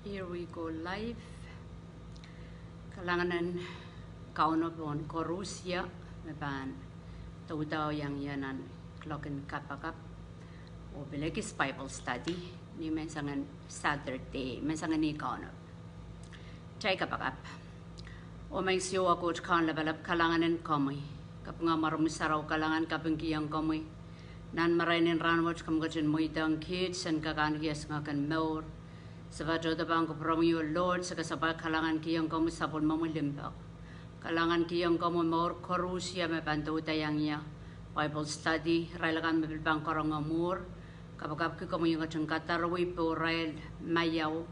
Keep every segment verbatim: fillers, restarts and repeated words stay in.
Here we go live. Kalahngan en Kauno pohn koaros me pahn doudahiong ie nan kuloak en kapakap oh pil ekis Bible study ni menseng en Saturday, menseng en Kauno. Kitail kapakap. Oh Maing Siohwa Koht Kaun Lapalap, kalahngan en komwi. Kapinga mwaromwi sarawi kalahngan, kapingkihong komwi nan marain en rahnwet, komw ketin mweidohng kiht sen kak ahneki esingek en mour. Se patohdo pahn kupwuromwi, oh Lord, se kesempwal kalahngankihong komwi sapwellimomwi limpoak. Kalahngankihong komwi mour koaros me pahn doudahiong ie Bible study, irail akan me pil pahn karonge mwuhr. Kapakapki komwi en ketin kadarwei pohrail, maiau,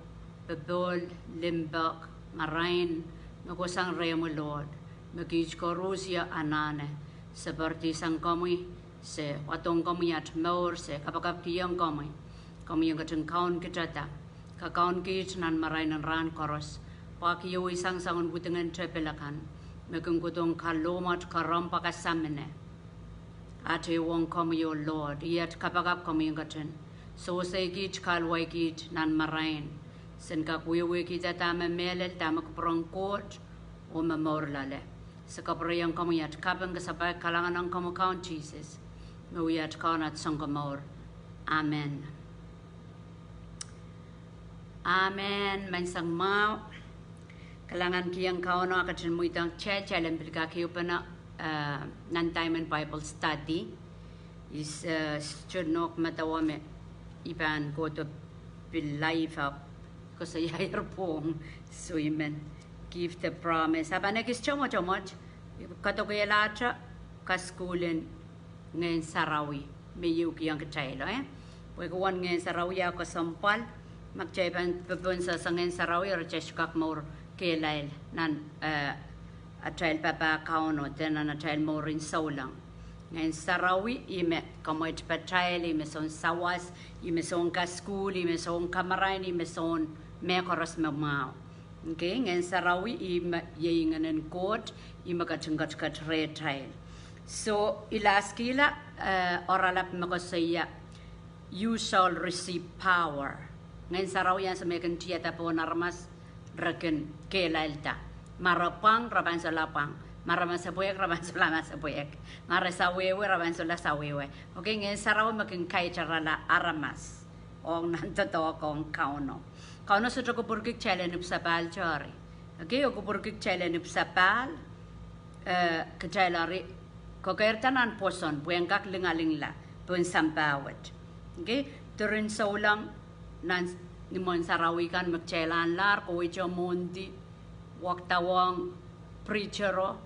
popohl, limpoak, marain me kohsang rehmwi Lord, me kiht koaros anahne se poaridi sang komwi, se wadohng komwi at mour, se kapakapkihong komwi. Komwi en ketin kaun kitada, kakaun kiht nan marain en rahn koaros, pwehki iei soangen soangen widingen tepil akan me kin kohdohng kalohmwet, karampe, kasamine. At ehuong komwi, oh Lord, iei at kapakap, komwi en ketin sewese kiht, kahluwa kiht nan marain, sen kak wehwehkihda dahme mehlel, dahme kupwuren Koht, oh me mour loale. Se kapwurehiong komwi at kaping, kesempwal kalahngan ong komwi Kaun Sises, me wia at Kaun, at Sounkomour. Amen. Amen. Menseng mwahu. Kalahngankihong Kauno, a ketin mweidohng kitail, kitail en pil kak ehupene, eh, nan diamond Bible study. Is, eh, sohte nohk medewe me I pahn kohdo pil live ahpw koasoiaier pwong, so I men keep the promise. A pahn ekis tomotomot, I kadokehlahte kasukuhl en Ngehn Sarawi me I ehukihong kitail, eh? Pwehki uwen Ngehn Sarawi a kesempwal, ma kitail pahn popohn sehse Ngehn Sarawi, eri kitail sohte kak mour kehlail nan, eh, atail papah Kauno, de nan atail mourin souleng. Ngehn Sarawi ih me kamwetpatail, ih me soun sawas, ih me soun kasukuhl, ih me soun kamarain, ih me soun mehkoaros me mwahu. Okay, Ngehn Sarawi ih me iei Ngehnen Koht, ih me ketin ketiket rehtail. So, I laskihla, eh, oaralap me koasoia, You shall receive power. Ngehn Sarawi ansou me kin tiada pohn aramas, re kin kehlailda. Ma re pwang, re pahn solahr pwang. Ma re masepwehk, re pahn solahr masepwehk. Ma re sawehwe, re pahn solahr sawehwe. Okay, Ngehn Sarawi me kin kaitarala aramas ong nan doadoahk ong Kauno. Kauno sohte kupwurki kitail en ipwsapahl tari. Okay, e kupwurki kitail en ipwsapahl, eh, kitail eri kokeirda nan pwoson pwehn kak lingalingla pohn sampah wet. Okay, diren souleng nan imwen sarawi kan me kitail anahne koweito mwohndi, wakdawohng preachero,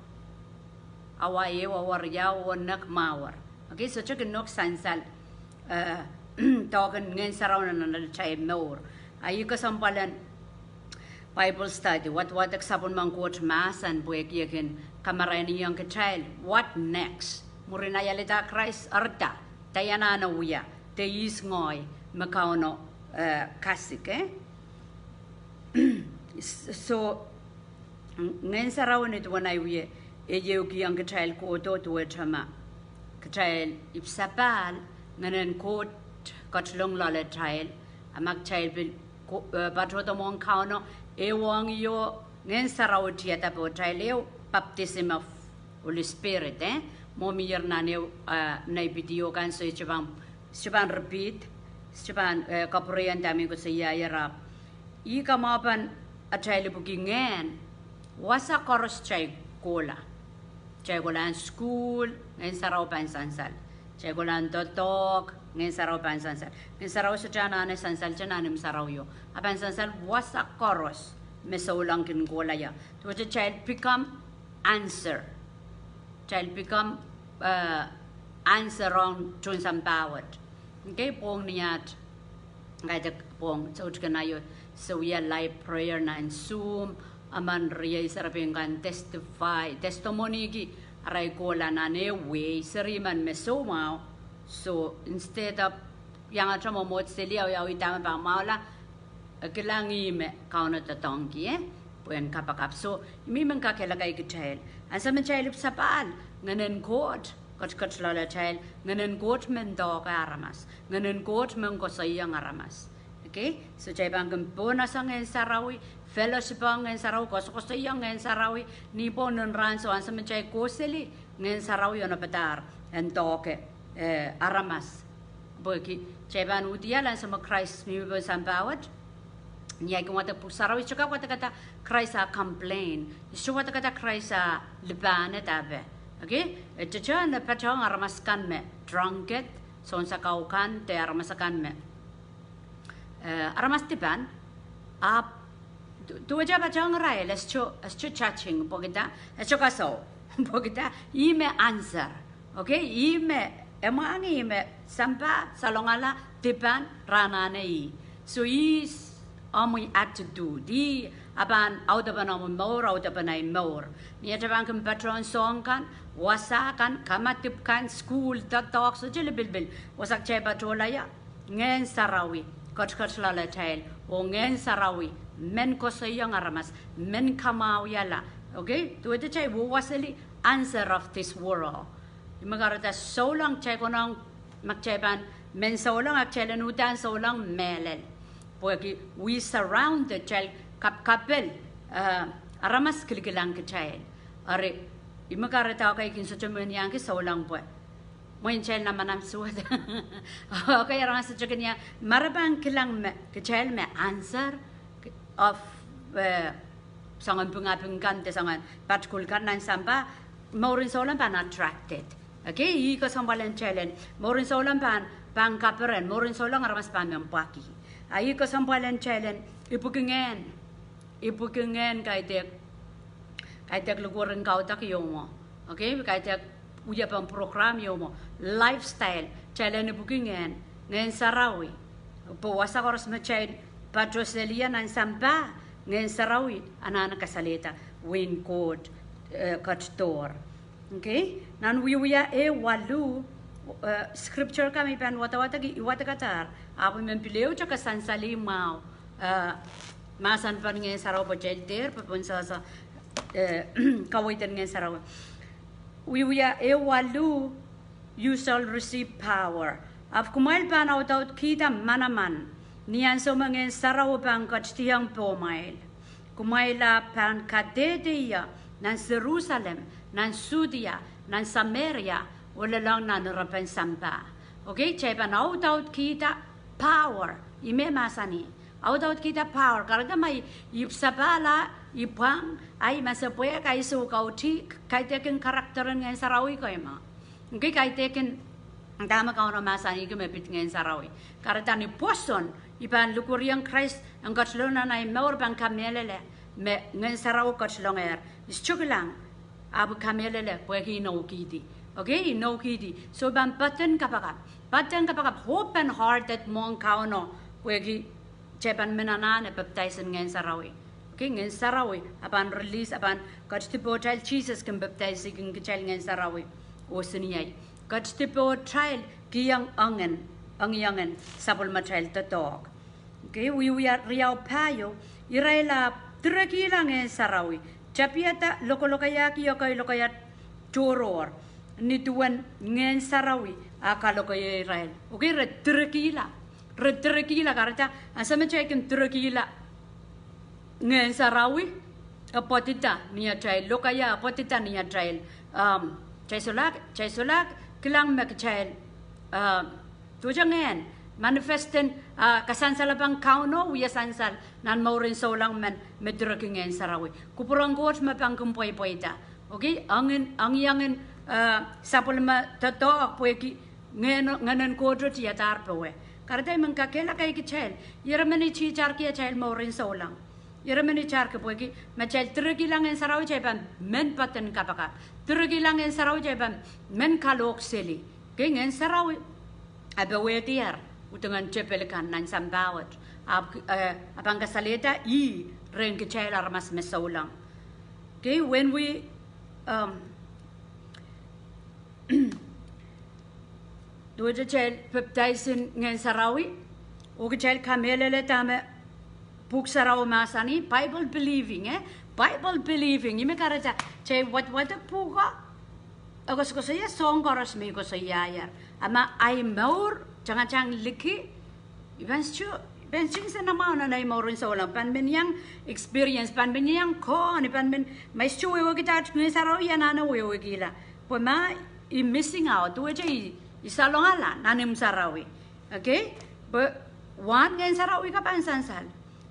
awa ehu, awa riau, oh nek mwahu. Okay, sohte kin nohk sansal, eh, doadoahk en Ngehn Sarawi nan atail mour. A ih kesempwal en Bible study, wadawadek sapwellimen Koht mahsen pwehki e kin kamarainihong kitail what next. Mwurin ei alehda Krais, eri da, da I anahne wia, de ihs ngehi me Kauno, eh, kasik, eh? So, Ngehn Sarawi ni duwen ei wie, e ehukihong kitail kohdo duwehte ma kitail ipwsapahl, Ngehnen Koht ketilong loalatail, a ma kitail pil ko-, eh, patohdo mwohn Kauno, e wong io Ngehn Sarawi tiada pohtail, ehu baptism of Holy Spirit, eh? Mwo mier nan ehu, eh, nei video kan, so I sohte pahn, sohte pahn repeat, sohte pahn, eh, kapwurehiong dahme I koasoiaier ahpw ih kamwahupen atail ipwiki ngehn, wasa koaros kitail kohla. Kitail kohlahng sukuhl, Ngehn Sarawi pahn sansal. Kitail kohlahng doadoahk, Ngehn Sarawi pahn sansal. Ngehn Sarawi sohte anahne sansalte nan imw sarawio. A pahn sansal wasa koaros me souleng kin kohla ie. Duwehte kitail become answer. Kitail become, eh, answer ong tohn sampah wet. Okay, pwong ni at, kaidehk pwong, sohte kin aio, se wia live prayer nan Zoom, emen riei serepein kan testify, testimony ki arail kohla nan ehu wehi, seri men me soumwahu. So, instead of iangete mwomwohd seli, awiawi dahme pahn mwahula, e kilang ih me Kauno doadoahngki, eh? Pwehn kapakap. So, I men kakehlaka kitail, ansou me kitail ipwsapahl, Ngehnen Koht ketiket loalatail, Ngehnen Koht men doahke aramas, Ngehnen Koht men koasoiong aramas. Okay, so kitail pahn kin pohnese Ngehn Sarawi, fellowship ong Ngehn Sarawi, koasokoasoiong Ngehn Sarawi, ni pwong, nan rahn, so ansou me kitail kohseli, Ngehn Sarawi onopadahr en doahke, eh, aramas. Pwehki kitail pahn uhdiahl ansou me Krais mihmi pohn sampah wet. Ni ahi kin wadek Pwuhk Sarawi, I sohte kak wadekada Krais ah complain. I sohte wadekada Krais ah lipahned ape. Okay, e sohte, e patohng aramas akan me drunkard, sounsakoa kan, de aramas akan me eh, aramas dipan, ahpw, du-, duwehte patohng irail, e sohte, e sohte judging, pwehki dah, e sohte kasou, pwehki dah, ih me answer. Okay, ih me, e mwahngih me sampah salongala dipan rahnahne ih. So ih omwi attitude, ih a pahn audepen omwi mour, audepen ahi mour. Ni atail pahn kin patohng soahng kan, wasa kan, kamadipw kan, sukuhl, doadoahk, sohte lipilipil, wasa kitail patohlaia, Ngehn Sarawi ketiket loalatail, oh Ngehn Sarawi men koasoiong aramas, men kamwahwihala. Okay, duwehte kitail wehwehseli answer of this world. Ih me kahrehda souleng kitail konehng, ma kitail pahn men souleng, a kitail en uhdahn souleng mehlel. Pwehki we surrounded, kitail kapkapel, eh, aramas kilkilang kitail. Eri, ih me kahrehda okay, I kin sohte men iang ki souleng pwe mwein kitail namanam suwed. Okay, aramas sohte kin iang, ma re pahn kilang me kitail me answer of, eh, soangen pingaping kan, de soangen patkul kan nan sampah, mourin souleng pahn attracted. Okay, ih kesempwal en kitail en, mourin souleng pahn, pahn kaperen, mourin souleng aramas pahn men pwakih. A ih kesempwal en kitail en ipwiki ngehn, ipwiki ngehn kaidehk, kaidehk likwerih kaudok ieu mwo. Okay, kaidehk wiepen program ieu mwo. Lifestyle, kitail en ipwiki ngehn, Ngehn Sarawi. Pwe wasa koaros me kitail patohseli nan sampah, Ngehn Sarawi anahne kasalehda wehin Koht, eh, ketidohr. Okay, nan Wiewia ehu waluh, eh, scripture kan me I pahn wadawadek, I wadekadahr, ahpw I men pil ehute ke sansalih mwahu, eh, mahsen pahn Ngehn Sarawi pwe kitail dehr, pwe pohn sasa, eh, kaweid en Ngehn Sarawi. Wiewia ehu waluh, you shall receive power. Ahpw kumwail pahn audaudkihda manaman, ni ansou me Ngehn Sarawi pahn ketidiong pohmwail. Kumwail ahpw pahn kadehde ie nan Serusalem, nan Sudia, nan Sameria, oh lellahng nan irepen sampah. Okay, kitail pahn audaudkihda power, ih me mahsanih. Audaudkihda power, kahrehda ma I, I sapahl, I pwang, ahi masepwehk, ahi soukautih, kaidehkin character en Ngehn Sarawi koima. Okay, kaidehkin dahme Kauno mahsanihki me pid Ngehn Sarawi. Kahrehda ni pwoson, I pahn likweriong Krais en ketilong nan ahi mour, pahn kamehlele me Ngehn Sarawi ketilongehr. I sohte kilang, ahpw I kamehlele pwehki inoukihdi. Okay, inoukihdi. So pahn patehng kapakap, patehng kapakap, open hearted mwohn Kauno, pwehki kitail pahn men anahne baptize en Ngehn Sarawi. Okay, Ngehn Sarawi a pahn release, a pahn ketidipohtail, Sises kin baptize kin kitail Ngehn Sarawi. Oh seniei, ketidipohtail kihong engen, engiengen sapwellimatail doadoahk. Okay, Wiewia riau pahieu, irail ahpw direkihla Ngehn Sarawi, tapihada lokolokaiahki ekei lokaia tohrohr, nin duwen Ngehn Sarawi a kalokaia irail. Okay, re direkihla, re direkihla, kahrehda ansou me kitail kin direkihla Ngehn Sarawi, e poadida ni atail lokaia, e poadida ni atail, um, kitail solahr, kitail solahr kilang me kitail, um, duwehte ngehn, manifest en, ah, kasansalpen Kauno wia sansal nan mouren souleng men me direkihla Ngehn Sarawi. Kupwuren Koht me pahn kin pweipweida. Okay, engen, engiengen, eh, sapwellime doadoahk pwehki Ngehn, Ngehnen Koht iadahr powe. Kahrehda I men kakehlakahki kitail, ire men I tihtarki atail mouren souleng. Ire men I tihtarki pwehki ma kitail direkihla Ngehn Sarawi kitail pahn men patehng kapakap. Direkihla Ngehn Sarawi kitail pahn men kalohk seli. Okay, Ngehn Sarawi a powehdier udingen tepel kan nan sampah wet. A, eh, a pahn kasalehda ih rehn kitail aramas me souleng. Okay, when we, um, duwehte kitail baptize en Ngehn Sarawi, oh kitail kamehlele dahme Pwuhk Sarawi mahsanih, Bible believing, eh? Bible believing, ih me kahrehda kitail wadwadek pwuhko, e koasokoasoia soahng koaros me I koasoiaier. A ma ahi mour tangatang liki, I pahn sohte, I Pahn singse nan mwahu nan ei mouren souleng, pahn men iang experience, pahn men iang kohn, pahn men, ma i sohte wehwehkihda Ngehn Sarawi, I anahne wehwehkihla. Pwe ma i missing out, duwehte i, i salongala nan imw sarawi. Okay? Pwe wahn Ngehn Sarawi ka pahn sansal.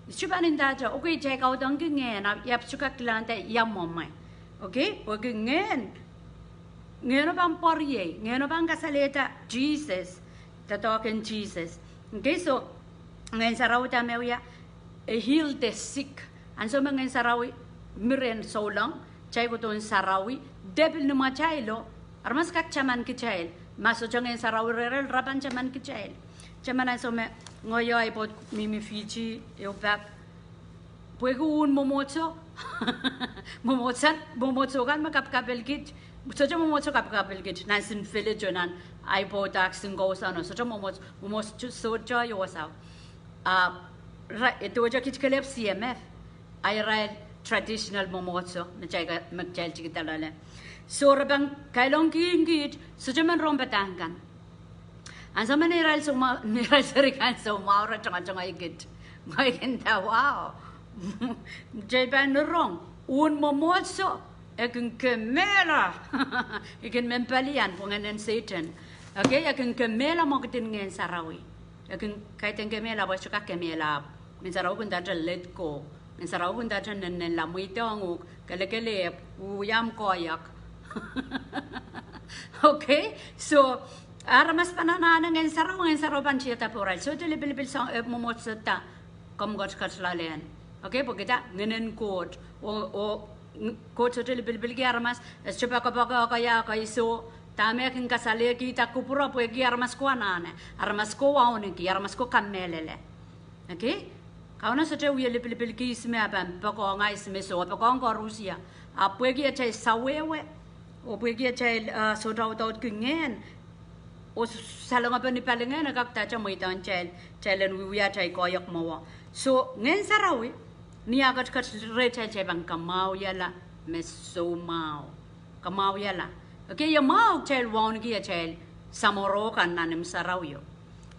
I sohte pahn ndahte, okay, kitail kaudokki ngehn, ahpw I ahpw sohte kak kilangada ia mwomwe. Okay? Pwehki ngehn, ngehno pahn pwariei, ngehno pahn kasalehda Sises, doadoahk en Sises. Okay, so, Ngehn Sarawi dahme wia, e heal the sick. Ansou me Ngehn Sarawi mi rehn souleng, kitail kohdohn sarawi, de pil ni mwatailo, aramas kak taman kitail. Ma sohte Ngehn Sarawi rehrail, re pahn taman kitail. Taman ansou me, ngehi ahi pwoud mihmi Fiji, ehu pak, pwehki uwen mwomwohdiso, mwomwohdiso, mwomwohdiso kan me kapikapelkit, sohte mwomwohdiso kapikapelkit, nan Sinfilito, nan ahi pwoud ah Sinkousono, sohte mwomwohdiso, mwomwohdiso sohte ieu wasao. Ah, ra-, e duwehte kit kelehpw C M F, a irail traditional mwomwohdiso, me kitail ka-, me kitail tikida loale. So re pahn kailongkihong kiht, sohte men rong padahk kan. Ansou me neirail soumwahu, neirail seri kan soumwahu re tongatongei kit. Ngehi kin nda, wow. Kitail pahn rong, uwen mwomwohdiso, e kin kemehla. E kin men palian pwe ngehnen Sehdan. Okay, e kin kemehla mwekidin Ngehn Sarawi. E kin kaidehn kemehla, pwe e sohte kak kemehla. Ngehn Sarawi kin ndahte let go. Ngehn Sarawi kin ndahte nennenla, mweidohng uhk, kelekelehpw, wia omw koahiek. Okay, so, aramas pahn anahne Ngehn Sarawi, Ngehn Sarawi pahn tiada pohrail. Sohte lipilipil soang, eh, mwomwohdiso da komw ketiket loalehn. Okay, pwehki da, ngehnen Koht. Oh, oh, ng-, Koht sohte lipilipilki aramas, e sohte poakepoake ekei ah ekei soh, dahme e kin kasalehkihda kupwure pwehki aramas ko anahne, aramas ko wauneki, aramas ko kamehlele. Okay? Kauno sohte wie lipilipilki ihs me e pahn poakohng, ihs me soh, e poakohng koarusie. Ahpw pwehki atail sawehwe, oh pwehki atail, ah, sohte audaudki ngehn, oh s-, salengopeni palingehn, e kak ndahte mweidohng kitail, kitail en wiewia atail koahiek mwowe. So, Ngehn Sarawi, ni eh ketiket rehtail, kitail pahn kamwahwihala me soumwahu. Kamwahwihala. Okay, e mwahu kitail wauneki atail samworo kan nan imw sarawio.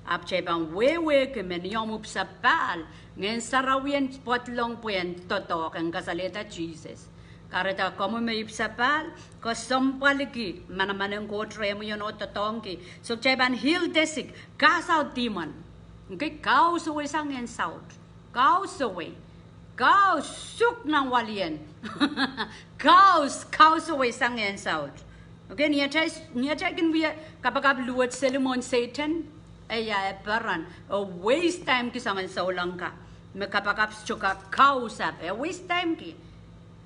Ahpw kitail pahn wehwehki me ni omw ipwsapahl, Ngehn Sarawi en pwadlong pwe en doadoahk, en kasalehda Sises. Kahrehda komwi me ipwsapahl, kesempwalki manaman en Koht rehmwi oh doadoahngki. So kitail pahn heal the sick, cast out demon. Okay, kausawei sang ngehn saut. Kausawei. Kausuk nan walien. Kaus, kausawei sang ngehn saut. Okay, ni atail, ni atail kin wie kapakap luwet seli mwohn Sehdan, e ia, e peren, e waste time ki soangen souleng ka. Me kapakap sohte kak kausapw, e waste time ki.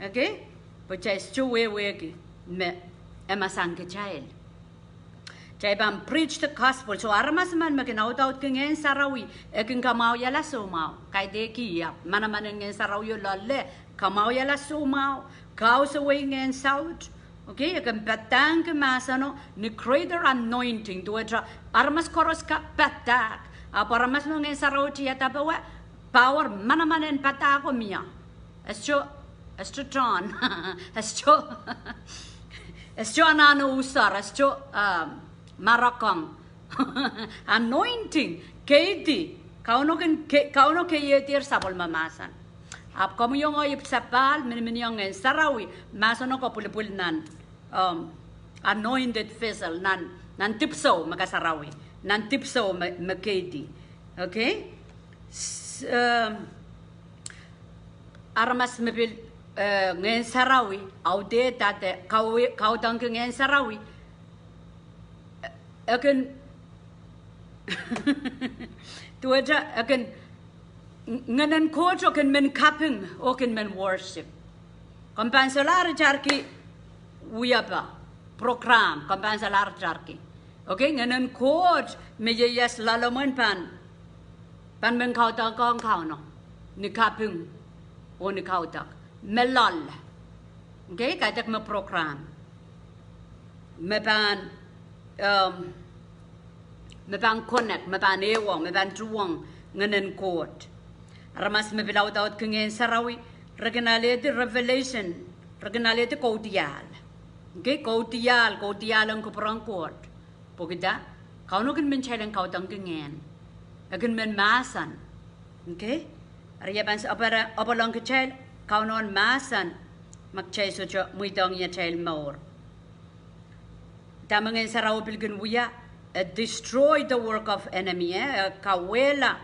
Okay? Pwe kitail sohte wehwehki me e ma sang kitail. Kitail pahn preach the gospel. So aramas emen me kin audaudki Ngehn Sarawi, e kin kamwahwihala soumwahu. Kaidehk ia, manaman en Ngehn Sarawio loale, kamwahwihala soumwahu, kausawei ngehn saut. Okay, e kin padahngki mahseno ni greater anointing. Duwehte aramas koaros kak padahk. Ahpw aramas me Ngehn Sarawi tiada powe, power manaman en padahko mie. E sohte, e sohte tohn. E sohte, e sohte anahne user, e sohte, um, marakong. Anointing, keidi, Kauno kin ke-, Kauno keiehdier sapwellime mahsen. Ahpw komwi oh ngehi ipwsapahl, miniminiong Ngehn Sarawi, mahseno ko pwilipwil nan, um, anointed vessel, nan, nan dipwisou me kasarawi, nan dipwisou me, me keidi. Okay? S-, um, aramas me pil, eh, Ngehn Sarawi, audehda de, kau-, kaudokki Ngehn Sarawi, e kin, duwehte, e kin, ng-, ngehnen Koht e kin men kaping, oh kin men worship. Komw pahn solahr itarki wiepe, program, komw pahn solahr itarki. Okay, ngehnen Koht me ieias loalemwen pahn, pahn men kaudokiong Kauno, ni kaping, oh ni kaudok. Me loal. Okay, kaidehk me program. Me pahn, um, me pahn connect, me pahn ehuong, me pahn tuhwong ngehnen Koht. Aramas me pil audaudki Ngehn Sarawi, re kin alehdi revelation, re kin alehdi kaudiahl. Okay, kaudiahl, kaudiahl en kupwuren Koht. Pwehki da, Kauno kin men kitail en kaudokki ngehn. E kin men mahsen. Okay? Eri e pahn s-, apwal-, apwalong kitail Kauno en mahsen, ma kitail sohte mweidohng atail mour. Dahme Ngehn Sarawi pil kin wia, e destroy the work of enemy, eh, e kawehla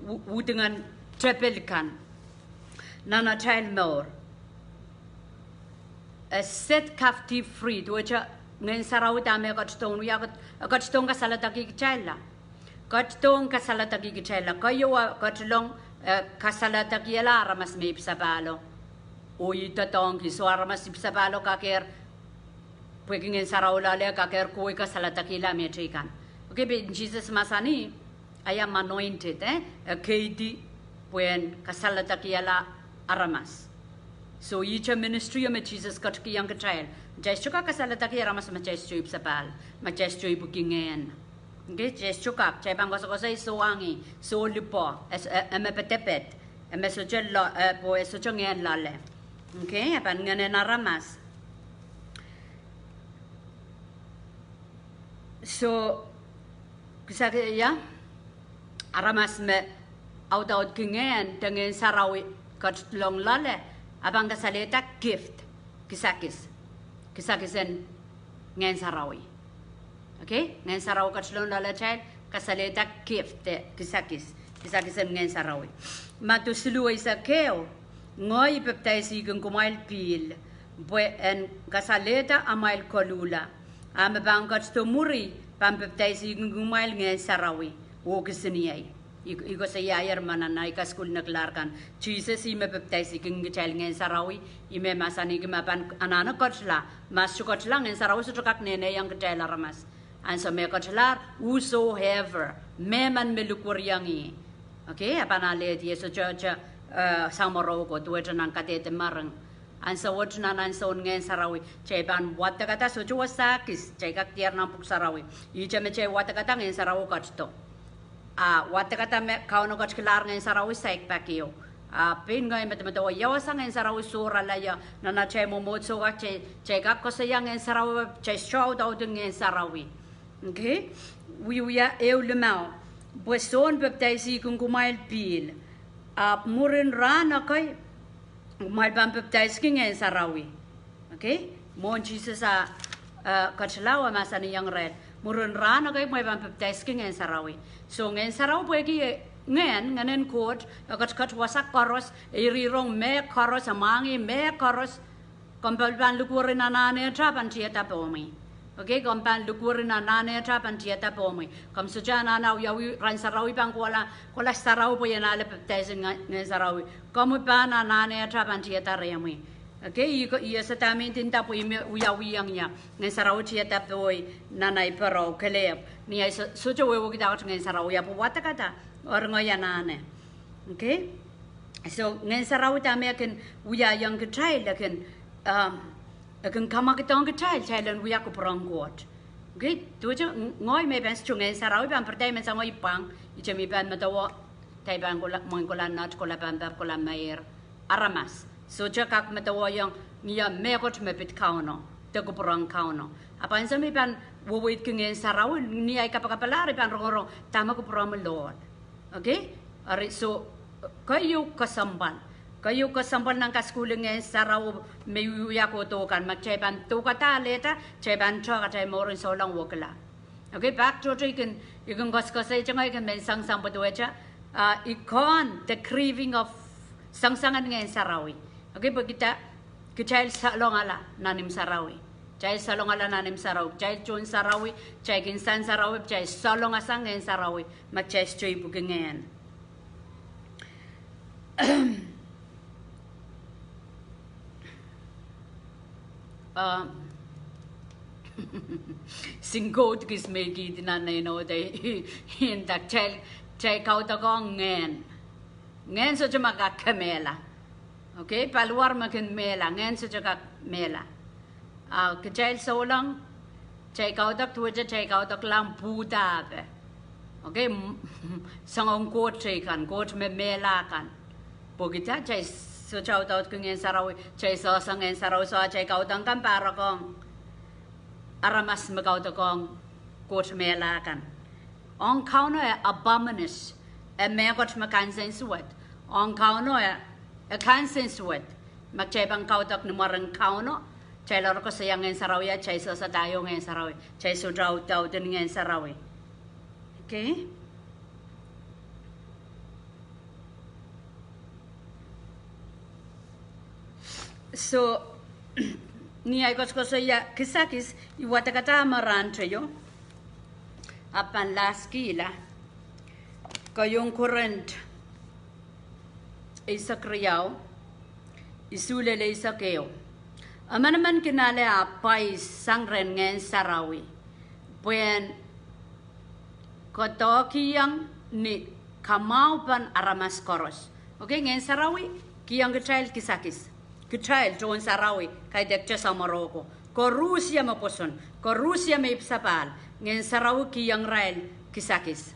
u-, udingen tepil kan nan atail mour. E set captive free, duwehte Ngehn Sarawi dahme e ketidohn wia, ket-, e ketidohn kasaledekih kitailla. Ketidohn kasaledekih kitailla. Keieu e ketilong, eh, kasaledekihala aramas me ipwisapahlo. Oh ih doadoahngki, soh, aramas ipwisapahlo kakehr, pwehki Ngehn Sarawi loale, kakehr kohwei kasaledekihla mehteikan. Okay, pwe Sises mahsanih, I am anointed, eh? E keidi pwehn kasaledekihala aramas. Soh, ihte ministry me Sises ketikihong kitail. Kitail sohte kak kasaledekih aramas ma kitail sohte ipwisapahl, ma kitail sohte ipwiki ngehn. Okay, kitail sohte kak, kitail pahn koasokoasoi soh, angi, soh, lipo, e s-, e, e me pedeped, e me sohte lo-, eh, pwe e sohte ngehn loale. Okay, e pahn ngehnen aramas. Soh, kisakis, ia, aramas me audaudki ngehn, de Ngehn Sarawi ketilong loale, e pahn kasalehda gift, kisakis, kisakisen Ngehn Sarawi. Okay, Ngehn Sarawi ketilong loaletail, kasalehda gift, kisakis, kisakisen Ngehn Sarawi. Madiu siluh eisek ehu, Ngehi pepdaisihkin kumwail pihl, pwe en kasalehda amwail koluhla. A me pahn ketido mwuri, pahn pepdaisihkin kumwail Ngehn Sarawi oh kisiniei. I, I koasoiaier ma nan ei kasukuhl nekilahr kan, Sises ih me pepdaisihkin kitail Ngehn Sarawi, ih me mahsanihki ma pahn anahne ketila, ma sohte ketila Ngehn Sarawi sohte kak nehnehiong kitail aramas. Ansou me ketilahr, whosoever, mehmen me likwerihong ih. Okay, e pahn alehdi, e sohte, sohte, eh, samworo ko, duwehte nan kadehde mering. Ansou wet nan ansoun Ngehn Sarawi, kitail pahn wadekada, sohte wasa kis, kitail kak diar nan pwuhk sarawi. Ihte me kitail wadekada Ngehn Sarawi ketido. A wadekada me Kauno ketikilahr Ngehn Sarawi saik pak ehu. A pein ngehi medemedewe ia wasa Ngehn Sarawi sohrala ie nan atail mwomwohdiso, kitail, kitail kak koasoia Ngehn Sarawi, kitail sohte audaudki Ngehn Sarawi. Okay? Wiewia ehu limau. Pwe Sohn pepdaisihkin kumwail pihl. Ahpw mwurin rahn ekei, kumwail pahn pepdaiski Ngehn Sarawi. Okay? Mwohn Sises a, eh, ketila e mahsanihong irail, mwurin rahn ekei kumwail pahn pepdaiski Ngehn Sarawi. Soh, Ngehn Sarawi pwehki, eh, ngehn, Ngehn en Koht, e ketiket wasa koaros, e irihrong mehkoaros, e mwahngih mehkoaros. Komw pahn, pahn likwerih anahnehte pahn tiada pohmwi. Okay, komw pahn likwerih anahnehte pahn tiada pohmwi. Komw sohte anahne wiawi rahn sarawi pahn kohla, kohla sarawi pwe I en ale pepdaisin Ngehn Sarawi. Komwi pahn anahnehte pahn tiada rehmwi. Okay, I ko, I ese dahme I ndinda pwe I me wiawihong ie Ngehn Sarawi tiada pohi nan ei pere oh kelehpw. Ni ei soh, sohte wehwehki dahkot Ngehn Sarawi ahpw wadekada, eri ngehi anahne. Okay? Soh, Ngehn Sarawi dahme e kin wiahiong kitail, e kin, um, e kin kamwakidohng kitail, kitail en wia kupwuren Koht. Okay? Duwehte ngehi me pahn sohte Ngehn Sarawi pahn pirida I men sang ngehi pwang, ihte me I pahn medewe, kitail pahn kohla, mwein kohla noahk, kohla pampap, kohla meir aramas. Sohte kak medewehiong ngie mehkot me pid Kauno, de kupwuren Kauno. Ahpw ansou me I pahn weweidki Ngehn Sarawi, ni ei kapakapalahr I pahn rongorong dahme kupwuromwi loal. Okay? Eri soh, keieu kesempwal. Keieu kesempwal nan kasukuhl en Ngehn Sarawi me I wia kohdo kan, ma kitail pahn doukada alehda, kitail pahn tehk atail mouren souleng wekila. Okay, pak tohto I kin, I kin koasoakoasoia ngehi kin men sangsang pwe duwehte, ah, I kohn the grieving of sangsangen Ngehn Sarawi. Okay, pwe kitail, kitail salongala nan imw sarawi. Kitail salongala nan imw sarawi. Kitail tohn sarawi, kitail kin sang sarawi, kitail salongasang Ngehn Sarawi, ma kitail sohte ipwiki ngehn. Ah, Singkout kis me I kihdi nan nein oh de, I nda kitail, kitail kaudokiong ngehn. Ngehn sohte me kak kemehla. Okay, paliwar me kin mehla, ngehn sohte kak mehla. Ah, kitail souleng, kitail kaudok duwehte kitail kaudok lahng pwuhdape. Okay, soangen koht teikan, koht me mehla kan. Pwehki kitail sohte audaudki Ngehn Sarawi, kitail sohsang Ngehn Sarawi, soh, kitail kaudok kan pahrekohng aramas me kaudokiong koht mehla kan. Ong Kauno e abomination, E mehkot me kansensuwed. Ong Kauno e, e kansensuwed. Ma kitail pahn kaudok ni mwaren Kauno, kitail oarkosoia Ngehn Sarawi, kitail sehse atail iang Ngehn Sarawi, kitail sohte audaudin Ngehn Sarawi. Okay? So, ni ahi koasokoasoia kisakis, I wadek dah me rahnteio, ahpw pahn laskihla. Keieun Korint eisek riau, isuh lel eisek ehu. Emenemen kin ale ah pais sang rehn Ngehn Sarawi, pwehn koadoahkihong ni kamwahupen aramas koaros. Okay, Ngehn Sarawi kihong kitail kisakis. Kitail tohn sarawi, kaidehk te samworo ko. Koarusie me pwoson, koarusie me ipwsapahl, Ngehn Sarawi kihong irail kisakis.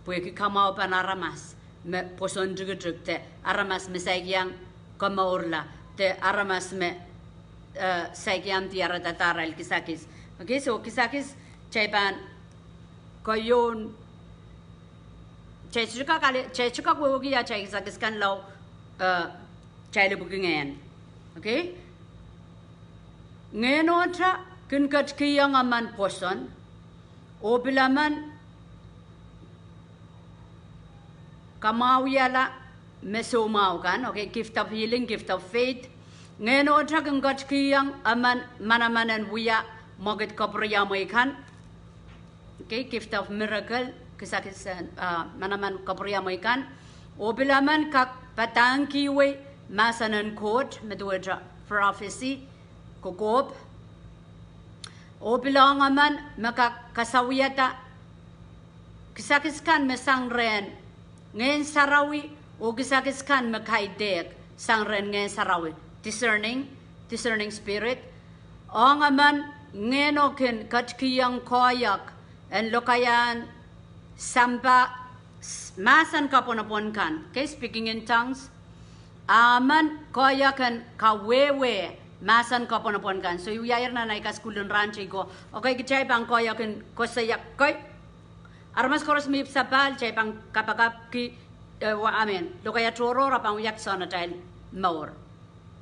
Pwehki kamwahupen aramas me pwoson tikitik, de aramas me saikinte komourla, de aramas me, eh, saikinte diarada arail kisakis. Okay, so kisakis, kitail pahn keieun, kitail sohte kak ale, kitail sohte kak wehwehki atail kisakis kan lao, eh, kitail ipwiki ngehn. Okay? Ngehnohte kin ketikihong emen pwoson, oh pil emen kamwahuiala me soumwahu kan, okay, gift of healing, gift of faith. Ngehnohte kin ketikihong emen manaman en wia mwekid kapwuriamwei kan. Okay, gift of miracle, kisakis en, ah, manaman kapwuriamwei kan. Oh pil emen kak padahngkihwei mahsen en Koht, me duwehte prophecy, kokohp. Oh pil ong emen me kak kasawiada kisakis kan me sang rehn Ngehn Sarawi, oh kisakis kan me kaidehk sang rehn Ngehn Sarawi, discerning, discerning spirit. Ong emen Ngehno kin ketikihong koahiek en lokaiahn sampah, s-, mahsen kapwonopwon kan, okay, speaking in tongues. A emen koahiek en kawehwe mahsen kapwonopwon kan. So I wiahier nan ahi kasukuhl en rahnteiko, okay, kitail pahn koahiek en koasoia, okay, aramas koaros me ipwsapahl, kitail pahn kapakapki, eh, wa, I mean, lokaia tohrohr e pahn wia kisehn atail mour.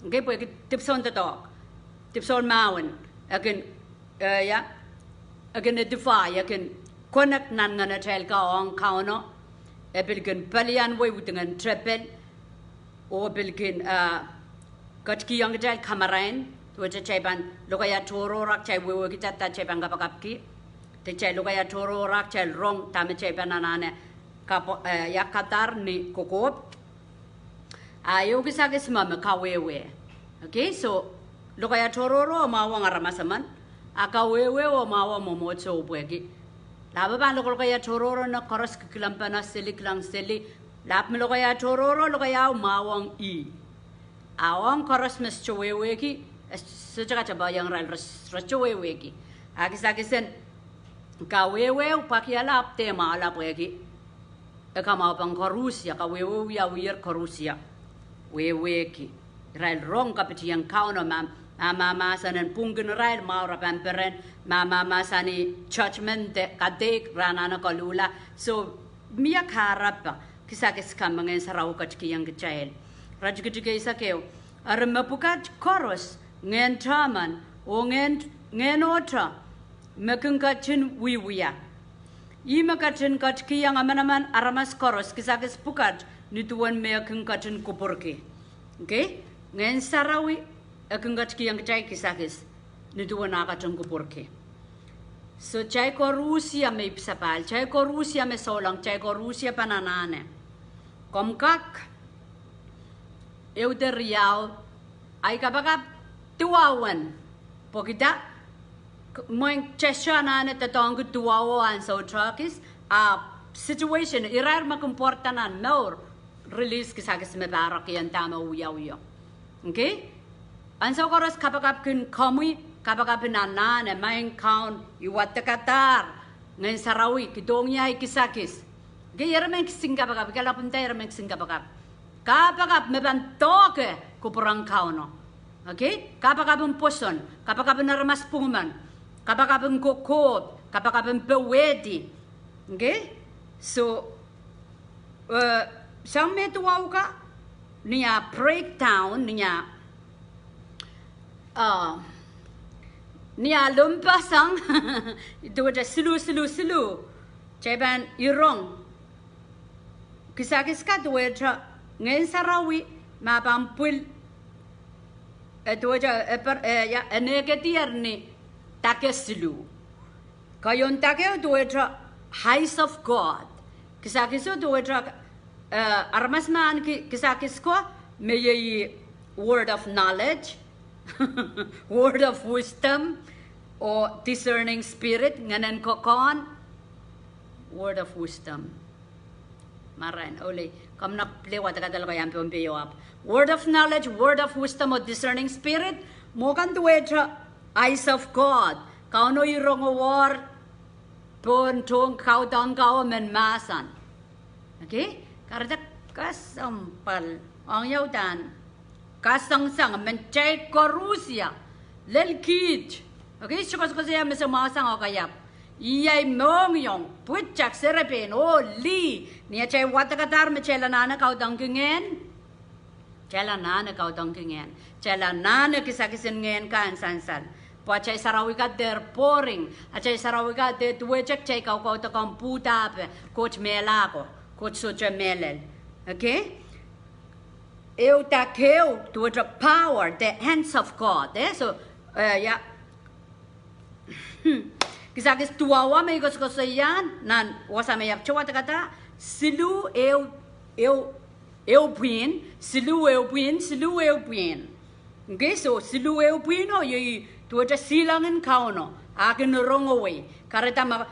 Okay, pwehki dipwisoun doadoahk, dipwisoun mahwen, e kin, eh, ia, e kin edify, e kin connect nan ngenatail kan ong Kauno, e pil kin pelian wei, wudingen tepel, oh pil kin, ah, ketikihong kitail kamarain, duwehte kitail pahn lokaia tohrohr, kitail wehwehkihda dahme kitail pahn kapakapki. De kitail lokaia tohrohr, kitail rong dahme kitail pahn anahne kap-, eh, ia, kadahr ni kokohp. A ehu kisakis me, me kawehwe. Okay, so lokaia tohrohr e mwahwong aramas emen. A kawehwe e mwahwong mwomwohdiso pwehki lahpo pahn lokolokaia tohrohr, e koaros kilkilang pahn seli, kilang seli. Lahpo me lokaia tohrohr, lokaia e mwahwong ih. A ong koaros me sohte wehwehki, eh, sohte kak pahn iang irail re, re sohte wehwehki. A kisakis en kawehwe pwakiala, ahpw de mwahula pwehki e kamwahu pahn koarusie, kawehwe wiawiher koarusie. Wehwehki. Irail rong kapitien Kauno, ma, ma, ma, mahsen en pwungkin irail mwahu re pahn peren, ma, ma, mahsanih judgment de kadeik re anahne koluhla. So, mie kahrepe kisakis kan me Ngehn Sarawi ketikihong kitail. Iretikitik eisek ehu. Eri mepwukat koaros, ngehn tehmen, oh ngehn, ngehnohte me kin ketin wiewia. Ih me ketin ketikihong emenemen aramas koaros kisakis pwukat ni duwen me e kin ketin kupwurki. Okay? Ngehn Sarawi e kin ketikihong kitail kisakis ni duwen e ketin kupwurki. So, kitail koarusie me ipwsapahl, kitail koarusie me souleng, kitail koarusie pahn anahne. Komw kak, ehu de riau, ahi kapakap duwau en. Pwehki dah? K-, mwein kitail sohte anahne doadoahngki duwau ansou tohkis, a situation, irair me kin pwarada nan mour, release kisakis me pahrek ien dahme wiawi. Okay? Ansou koaros kapakap kin komwi, kapakap en anahne, maing Kaun, I wadekadahr Ngehn Sarawi, kihdohng ie ahi kisakis. Okay, ire men kisin kapakap, I kalap nda ire men kisin kapakap. Kapakap me pahn doahke kupwuren Kauno. Okay? Kapakap en pwoson, kapakap en aramas pwungimen, kapakap en kokohp, kapakap en powehdi. Okay? So, Eh, sang me duwau ka, ni ah breakdown, ni ah, ah, ni ah limpoak sang, duwehte siluh, siluh, siluh. Kitail pahn irong kisakis ka duwehte Ngehn Sarawi me pahn pwil, eh, duwehte, eh, per-, eh, ia, eh, nehkedier ni dake siluh. Keieun dakeo duwehte Eyes of God. Kisakiso duwehte, eh, aramas me ahneki kisakis ko me iei Word of Knowledge, Word of Wisdom, oh Discerning Spirit, Ngehnen Kokohn, Word of Wisdom. Marain, oh lei, komw nahn pil wadekada lokaia pohn pei o ahpw Word of Knowledge, Word of Wisdom, oh Discerning Spirit, mwo kan duwehte Eyes of God. Kauno irongowohng pohn tohn kaudok ko oh men mahsen. Okay? Kahrehda kesempwal, ong ia uhdahn kasangasange, men kitail koaros ia, lel kiht. Okay, se koasokoasoia me se mwahusang oh kaiahpw, iei mohngiong, pwutak, serepein, oh lih, ni atail wadekadahr me kitail anahne kaudokki ngehn. Kitail anahne kaudokki ngehn. Kitail anahne kisakisin ngehn kan sansal. Pwe atail sarawi ka dehr boring, atail sarawi ka dehr duwehte kitail kaukaudohng pwuhdape, Koht mehla ko, Koht sohte mehlel. Okay? Ehu dakeo duwehte power, the hands of God. Eh, so, eh, ia. Kisakis duwau me I koasokoasoia nan wasa me I ahpw wadekada, siluh ehu, ehu, ehu pwihn, siluh ehu pwihn, siluh ehu pwihn. Okay, so siluh ehu pwihno iei duwehte silangin Kauno, a kin rongowei. Kahrehda ma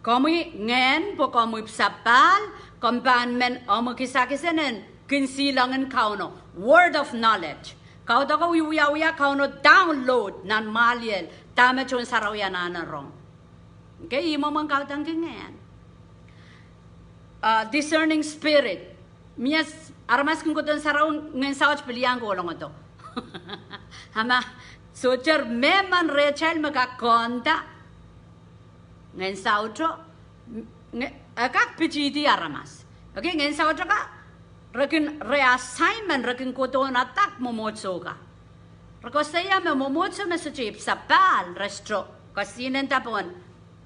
komwi ngehn pwe komwi sapahl, komw pahn men omw kisakis en kin silangin Kauno, word of knowledge. Kaudoko wie wiawi, Kauno download nan mwahliel dahme tohn sarawi anahne rong. Okay, ih mwomwen kaudokki ngehn. Ah, discerning spirit. Mie aramas kin kohdohn sarawi, ngehn saut pil iang kolongodo. A ma sohte mehmen rehtail me kak konda ngehn sauto, e kak pitihdi aramas. Okay, ngehn sauto ka, re kin, re assignment, re kin kohdohn adak mwomwohdiso ka. Re koasoia me mwomwohdiso me sohte ipwsapahl, re sohte kesihnenda pohn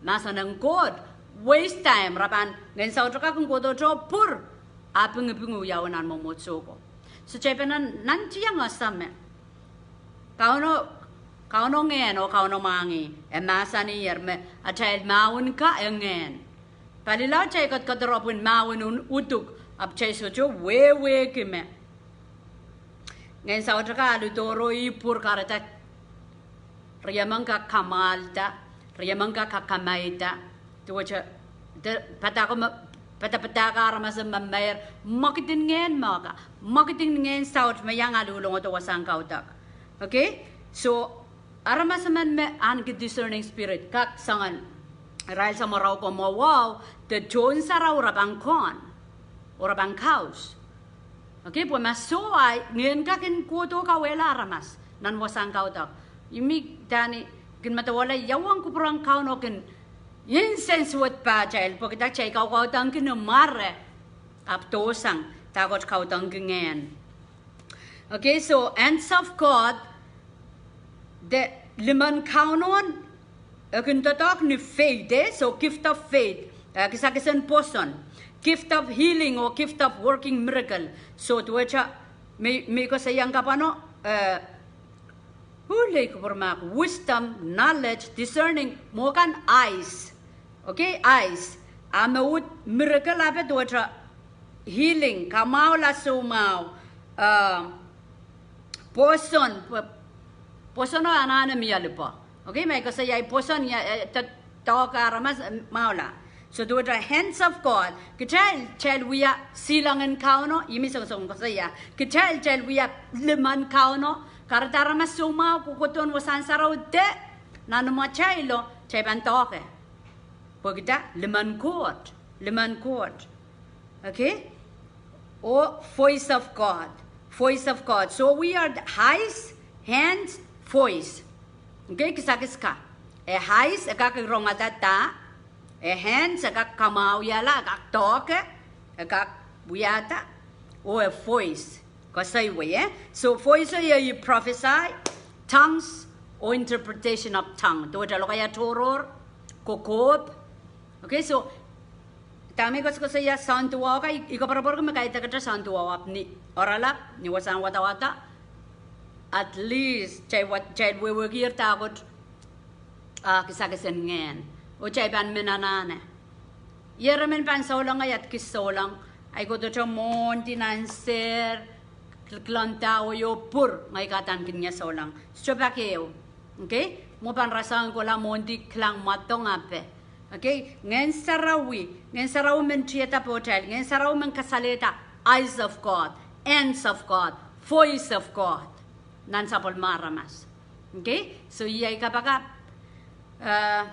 mahsen en Koht, waste time, re pahn ngehn sauto ka kin kohdohte pwur, a pingipingi wiawi nan mwomwohdiso ko. Sohte pahn nantihong ese me Kauno, Kauno ngehn oh Kauno mwahngih, e mahsaniher me atail mahwen ka e ngehn. Palilaud kitail ketiket ropwin mahwen en uduk, ahpw kitail sohte wehwehki me ngehn sauto ka alu dohroh ih pwur, kahrehda riemen kak kamwahlda, riemen kak kakamaida, duwehte, de, padahk me, padapadahk aramas me meir, mwekid en ngehn mwo ka, mwekid en ngehn saut me iang alu longodo wasahn kaudok. Okay? So, aramas emen me ahneki discerning spirit kak soangen irail samworo ko mwo wahu, de tohn sarawi re pahn kohn, oh re pahn kaus. Okay, pwe ma soh ahi, ngehn kak kin kohdo kauwehla aramas nan wasahn kaudok. I men dahme I kin medewe, ia uwen kupwuren Kauno kin insensuwedpahtail, pwehki kitail kaukaudohngki ni mware, ahpw dohsang dahkot kaudokki ngehn. Okay, so hands of God, de limen Kauno, e kin doadoahk ni faith, eh? So gift of faith, eh, kisakisen pwoson, gift of healing oh gift of working miracle. So duwehte me, me koasoiong kapwano, eh, oh lei, kupwur mahk, wisdom, knowledge, discerning, mwo kan eyes. Okay, eyes. A me uhd miracle ape duwehte healing, kamwahula soumwahu, eh, pwoson, pw-, pwosono anahne mie lipo. Okay, me I koasoia pwoson, ia, eh, de, doahke aramas, eh, mwahula. So duwehte hands of God, kitail, kitail wia silangin Kauno, I men songosong koasoia, kitail, kitail wia limen Kauno, kahrehda aramas soumwahu kohkohdohn wasahn sarawi de, nan imwatailo, kitail pahn doahke. Pwehki dah, limen Koht, limen Koht. Okay? Oh voice of God, voice of God. So we are the eyes, hands, voice. Okay, kisakis ka. E eyes, e kak rongada dah. E hands, e kak kamwahuiala, e kak doahke. E kak wiahda, oh e voice, koasoia, eh? So voice o iei prophesy, tongues, oh interpretation of tongue. Duwehte lokaia tohrohr, kokohp. Okay, so dahme I koasokoasoia, soun duwau ka, I, I koapworopworki me kaidehkte soun duwau ahpw ni oaralap, ni wasahn wadawad, at least, kitail wehwehkier dahkot, ah, kisakis en ngehn. Oh kitail pahn men anahne. Ieremen pahn souleng, ahi at kis souleng, ahi kohdohte mwohndi nan sehr, kil-, kilangada oh iopur, ngehi kadaniki ie souleng. Sohte pak ehu. Okay? Mwo pahn rasehng kohla mwohndi kilang mwadong ape. Okay? Ngehn Sarawi, Ngehn Sarawi men tiada pohtail, Ngehn Sarawi men kasalehda eyes of God, hands of God, voice of God. Nan sapwellime aramas. Okay? So iei kapakap, eh,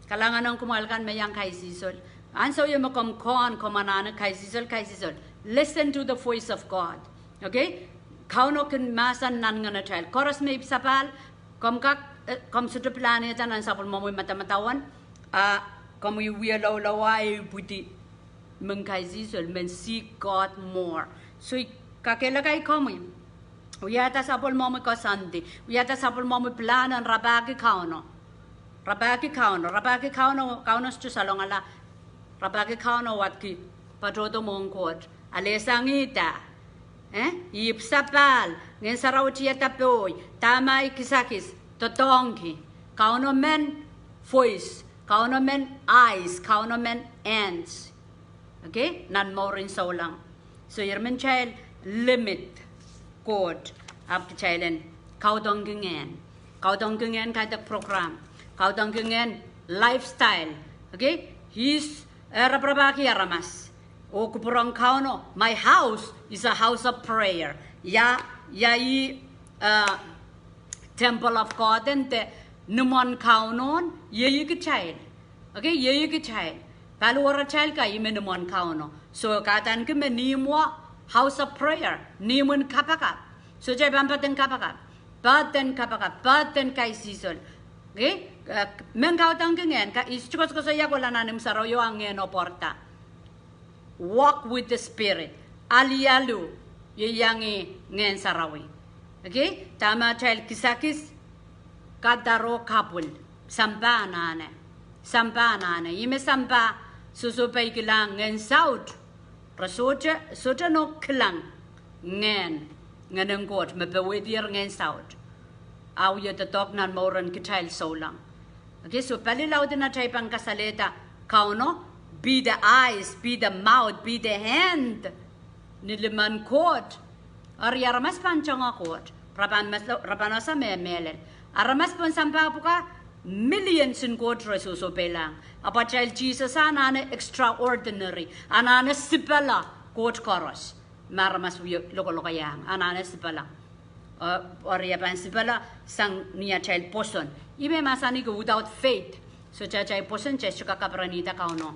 kalahngan ong kumwail kan me iang kaisihsol. Ansou ieu me komw kohn, komw anahne kaisihsol, kaisihsol. Listen to the voice of God. Okay? Kauno kin mahsen nan ngenatail. Koaros me I pisapahl, komw kak, eh, komw sohte pilahnehda nan sapwellimomwi madamadau en, ah, komwi wie loulou ah ipwidi men kaisihsol, men seek God more. So I kakehlaka komwi. Wiahda sapwellimomwi koasoandi. Wiahda sapwellimomwi pilahn en rapahki Kauno. Rapahki Kauno, rapahki Kauno, Kauno sohte salongala. Rapahki Kauno wadki patohdo mwohn Koht. Alehsangihda. Eh? I pisapahl, Ngehn Sarawi tiada pohi, dahme ahi kisakis, doadoahngki. Kauno men voice, Kauno men eyes, Kauno men hands. Okay? Nan mouren souleng. So ieremen kitail limit Koht, ahpw kitail en kaudokki ngehn. Kaudokki ngehn kaidehk program. Kaudokki ngehn lifestyle. Okay? Ihs, eh, raparapahki aramas. Oh kupwuren Kauno, my house is a house of prayer. Ia, ia ih, eh, temple of God en de, ni mwomwen Kauno, iei kitail. Okay, iei kitail. Paliwaratail kei me ni mwomwen Kauno. So kadaniki me ni imwo house of prayer, ni imwin kapakap. So kitail pahn poaden kapakap. Poaden kapakap, poaden kaisihsol. Okay? Eh, men kaudokki ngehn, ka, I sohte koasokoasoia kohla nan imw sarawi oh a ngehn oh pwarada. Walk with the Spirit. Alialu, ieiang Ngehn Sarawi. Okay? Dahme atail kisakis, kadar oh kapwil. Sampah anahne. Sampah anahne. Ihme sampah sohsohpeikihla ngehn saut. Re sohte, sohte nohk kilang ngehn, ngehnen Koht me powehdier ngehn saut. A wie doadoahk nan mouren kitail souleng. Okay, so pali laud en atail pahn kasalehda Kauno, be the eyes, be the mouth, be the hand. Ni limen Koht. Eri aramas pahn tungoal Koht. Re pahn mes-, re pahn ese me mehlel. Aramas pohn sampah pwukat, millions en Koht re sohsohpeilahng. Ahpw atail Sises anahne extraordinary. Anahne sipala Koht koaros. Me aramas wie lokolokaiahng. Anahne sipala. Eh, eri e pahn sipala sang ni atail pwoson. Ihme mahsanihki without faith. So atail pwoson, atail sohte kak kaperenihda Kauno.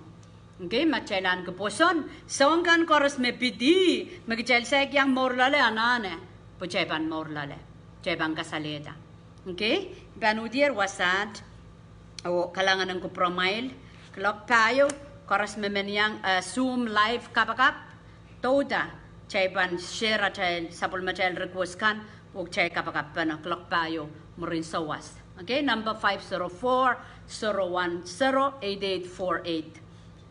Okay, ma kitail ahneki pwoson, soahng kan koaros me pid ih, me kitail saik iang mour loale anahne, pwe kitail pahn mour loale, kitail pahn kasalehda. Okay, I pahn uhdier wasaht, oh kalahngan en kupwuromwail, kuloak pahieu, koaros me men iang, eh, Zoom live kapakap, douda, kitail pahn share atail, sapwellimatail request kan, oh kitail kapakapene, kuloak pahieu, mwurin sawas. Okay, number five zero four, zero one zero, eight eight four eight.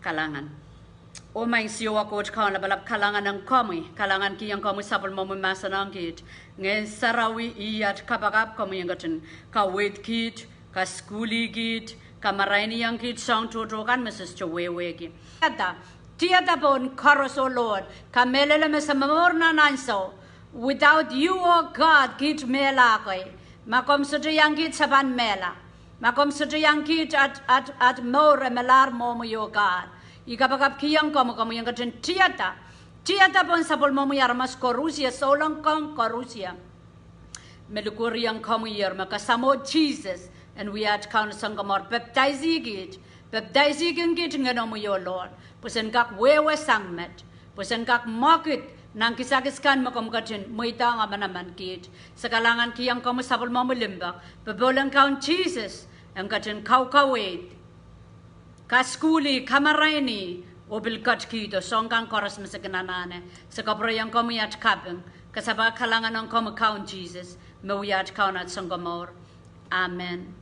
Kalahngan. Oh Maing Siohwa Koht Kaun lapalap, kalahngan ong komwi, kalahngan kihong komwi sapwellimomwi mahsen ong kiht. Ngehn Sarawi iei at kapakap, komwi en ketin kaweid kiht, kasukuhlih kiht, kamaraini ong kiht soahng tohto kan me sohte wehwehki. Tiada, tiada pohn koaros, oh Lord, kamehlele me se momour nan ansou. Without you, oh God, kiht mehla kei. Ma komw sohte iang kiht, se pahn mehla. Ma komw sohte iang kiht, at, at, at mour e melahr mwohmwi, oh God. I kapakapkihong komwi, komwi en ketin tiada. Tiada pohn sapwellimomwi aramas koarusie, souleng kan koarusie. Me likwerihong komwi, iei me kasamwo Sises, en wia at Kaun Sounkomour, pepdaisih kiht, pepdaisihkin kiht Ngehnomwi, oh Lord, pwe sen kak wehwe sang met. Pwe sen kak mwekid nan kisakis kan me komw ketin mweidohng manaman kiht. Se kalahngan kihong komwi sapwellimomwi limpoak. Popohl en Kaun Sises en ketin kaukaweid, kasukuhlih, kamaraini, oh pil ketikihdo soahng kan koaros me se kin anahne. Se kapwureiong komwi at kaping, kasapahl kalahngan ong komwi Kaun Sises, me wia at Kaun, at Sounkomour. Amen.